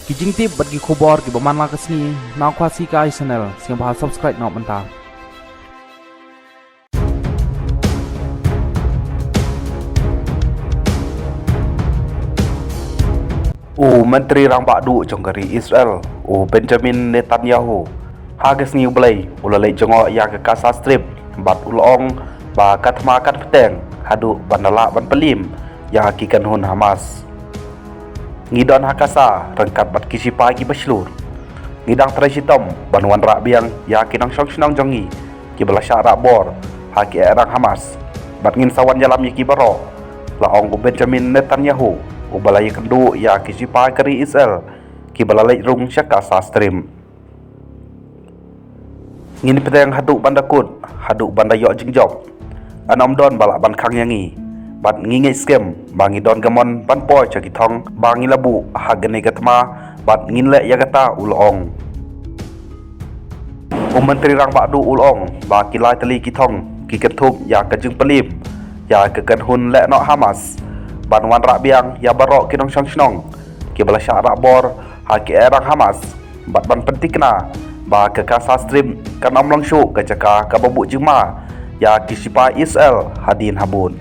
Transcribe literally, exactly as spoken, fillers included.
Ki jingtip bad ki khubor kiba man la ka sngi na Khasi Kai Channel, sngewbha subscribe noh mynta. U Myntri Rangbah Duh jong ka ri Israel, u Benjamin Netanyahu, ha ka sngi u Blei u la leit jngoh ïa ka Gaza Strip bad u la ong ba ka thma kan bteng haduh ban da lah ban pynliem ïa ki kynhun Hamas. Ngi don ha Gaza ryngkat bad ki shipai kiba shlur. Ngi dang trei shitom ban wanrah biang ïa ki nongshong shnong jong ngi kiba la shah rah bor ha ki eh rang Hamas. Bad ngin sa wan ïalam ïa ki baroh, la ong u Benjamin Netanyahu, uba la ïakynduh ïa ki shipai ka ri Israel kiba la leit rung sha Gaza Strip. Ngin bteng haduh ban da kut, haduh ban da ïoh jingjop. Ym don ba lah ban khang ïa ngi. Bad ngi ngeit skhem ba ngi don ka mon ban poi sha ki thong ba ngi la buh ha kane ka thma, bad ngin leh ïa kata, u la ong. U Myntri Rangbah Duh u la ong ba ki lai tylli ki thong ki kynthup ïa ka jingpynliem ïa ka kynhun lehnoh Hamas, ban wanrah biang ïa baroh ki nongshong shnong kiba la shah rah bor ha ki eh rang Hamas, bad ban pyntikna ba ka Gaza Strip kan ym long shuh ka jaka kaba buh jingma ïa ki shipai Israel hadien habud.